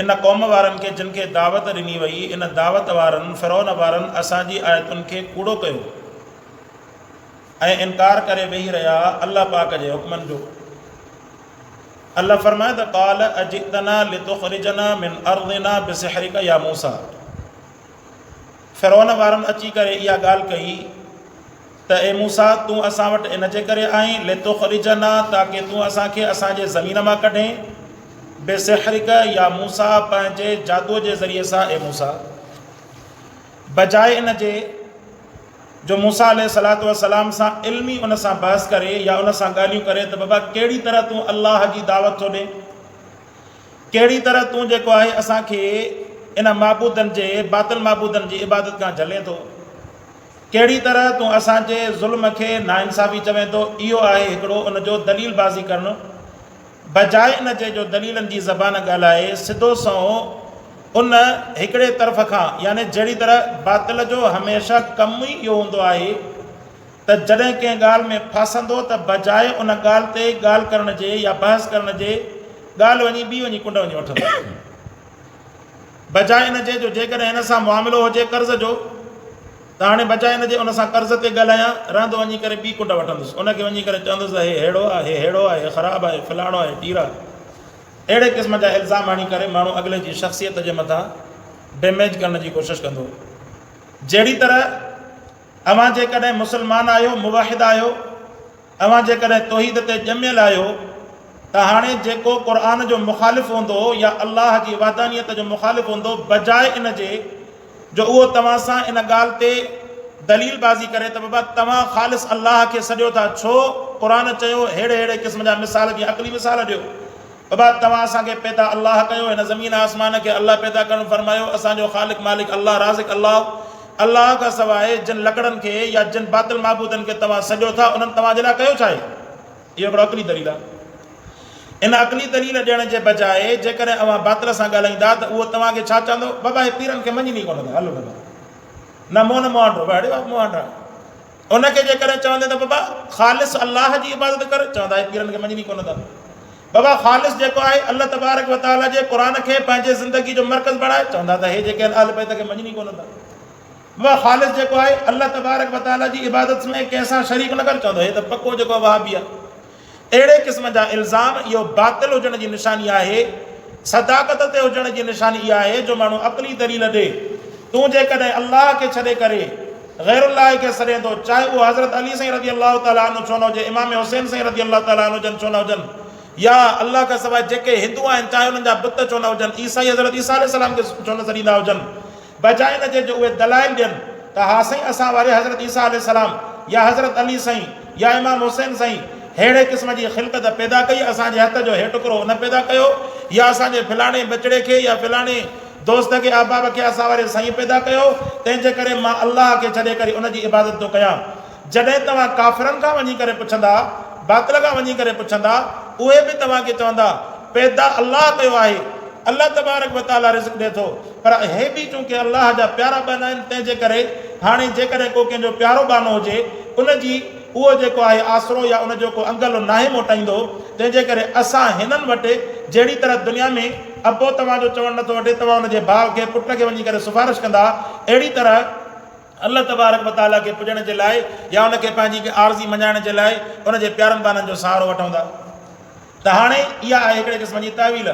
ان قوم وارن کي جن کي دعوت ڏني وئي، ان دعوت وارن، فرعون وارن، اسان جي آيتن کي ڪوڙو ڪيو ۽ انڪار ڪري ويهي رهيا الله پاڪ جي حڪمن جو. الله فرمايو ته قال اجئتنا لتخرجنا من ارضنا بسحرک يا موسيٰ فرعون وارن اچي ڪري اها ڳالهه ڪئي ته اي موسيٰ تون اسان وٽ ان جي ڪري آئين لتخرجنا تاڪه تون اسان کي اسان جي زمين مان ڪڍين بسحرک يا موسيٰ پنهنجي جادوء جي ذريعي سان اي موسيٰ بجاء ان جي جو موسيٰ عليه الصلوة والسلام سان علمي ان سان بحث ڪري يا ان سان ڳالهيون ڪري ته بابا ڪهڙي طرح تون الله جي دعوت ٿو ڏين ڪهڙي طرح تون جيڪو آهي اسان کي ان معبودن جي باطل معبودن جي عبادت کان جهلين ٿو ڪهڙي طرح تون اسان جي ظلم کي ناانصافي چوين ٿو اهو آهي هڪڙو ان جو دليل بازي ڪرڻ بجاء ان جي جو دليلن جي زبان ڳالهائي سڌو سنئون ان هڪڙي طرف کان يعني جهڙي طرح باطل جو هميشه ڪم ئي اهو هوندو آهي ته جڏهن ڪنهن ڳالهه ۾ ڦاسندو ته بجاء ان ڳالهه تي ڳالهه ڪرڻ جي يا بحث ڪرڻ جي ڳالهه وڃي ٻي وڃي ڪنڊ وڃي وٺندو. بجاء ان جي جو جيڪڏهن هن سان معاملو هجي قرض جو ته هاڻي بجاء ان جي ان سان قرض تي ڳالهايان، رهندو وڃي ڪري ٻي ڪنڊ وٺندس، ان کي وڃي ڪري چوندس ته هي ههڙو آهي، هي ههڙو آهي، هي خراب آهي، فلاڻو آهي، ٽير آهي. اهڙي قسم جا الزام هڻي ڪري ماڻهو اڳلي جي شخصيت جي مٿان ڊيميج ڪرڻ جي ڪوشش ڪندو. جهڙي طرح اوهان جيڪڏهن مسلمان آهيو، موحد آهيو، اوهان جيڪڏهن توحيد تي ڄميل آهيو ته هاڻي جيڪو قرآن جو مخالف هوندو يا الله جي وحدانيت جو مخالف هوندو بجاء ان جي جو اهو توهان سان ان ڳالهه تي دليل بازي ڪري ته بابا توهان خالص الله کي سڏيو ٿا ڇو قرآن چيو ههڙي ههڙي قسم جا مثال جيئن عقلي مثال ڏيو بابا توهان اسان کي پيدا الله ڪيو هن زمين آسمان کي الله پيدا ڪرڻ فرمايو اسان جو خالق مالڪ الله رازق الله الله کان سواء جن لڪڙن کي يا جن باطل معبودن کي توهان سڏيو ٿا انهن توهان جي لاء ڪيو ڇا آهي؟ اهو هڪڙو عقلي دليل آهي. ان عقلي دليل ڏيڻ جي بجاء جيڪڏهن اوهان باطل سان ڳالهائيندا ته اهو توهان کي ڇا چوندو؟ بابا هي پيرن کي مڃين ئي ڪونه ٿا هلو بابا نه مون نه مهانڊو بابا اڙي بابا مهانڊا ان کي جيڪڏهن چوندين ته بابا خالص الله جي عبادت ڪر چوندا هي پيرن کي مڃين ئي ڪونه ٿا. بابا خالص جيڪو آهي الله تبارڪ و تعالي جي قرآن کي پنهنجي زندگي جو مرڪز بڻائي چوندا ته هي جيڪي آهن اهل بيت کي مڃين ئي ڪونه ٿا. بابا خالص جيڪو آهي الله تبارڪ و تعالي جي عبادت ۾ ڪنهن سان شريڪ نه ڪر چوندو هي ته پڪو جيڪو وهابي آهي. اهڙي قسم جا الزام اهو باطل هجڻ جي نشاني آهي. صداقت تي هجڻ جي نشاني اها آهي جو ماڻهو عقلي دليل ڏي. تون جيڪڏهن الله کي ڇڏي ڪري غير الله کي سڏين ٿو، چاهي اهو حضرت علي سائين رضي الله تعالٰي عنه ڇو نه هجي، امام حسين سائين رضي الله تعالٰي عنه جن ڇو نه هجن يا الله کان سواء جيڪي هندو آهن چاهي انهن جا بت ڇو نه هجن، عيسائي حضرت عيسيٰ عليه السلام کي ڇو نه سڏيندا هجن، بجاء ان جي جو اهي دلائل ڏين ته ها سائين اسان واري حضرت عيسيٰ عليه السلام يا حضرت علي سائين يا امام حسين سائين ههڙي قسم جي خلقت پيدا ڪئي، اسان جي هٿ جو هي ٽڪرو ان پيدا ڪيو يا اسان جي فلاڻي ٻچڙي کي يا فلاڻي دوست کي احباب کي اسان واري سائين پيدا ڪيو، تنهن جي ڪري مان الله کي ڇڏي ڪري ان جي عبادت ٿو ڪيان. جڏهن توهان ڪافرن کان وڃي ڪري پڇندا، باطل کان وڃي ڪري پڇندا، اهي به توهان کي چوندا، پيدا الله ڪيو آهي، الله تبارڪ و تعاليٰ رزق ڏئي ٿو، پر اهي به چونڪه الله جا پيارا ٻانها آهن، تنهن جي ڪري هاڻي جيڪڏهن ڪو ڪنهن جو پيارو ٻانهو هجي، ان جي اهو جيڪو آهي آسرو يا ان جو ڪو انگل ناهي موٽائيندو، تنهن جي ڪري اسان هنن وٽ جهڙي طرح دنيا ۾ ابو توهان جو چوڻ نٿو وٺي، توهان ان جي ڀاء کي، پٽ کي وڃي ڪري سفارش ڪندا، اهڙي طرح الله تبارڪ و تعاليٰ کي پڄڻ جي لاء يا ان کي پنهنجي عارضي مڃائڻ جي لاء ان جي پيارن ٻانهن جو سهارو وٺون ٿا. ته هاڻي اها آهي هڪڙي قسم جي تاويل.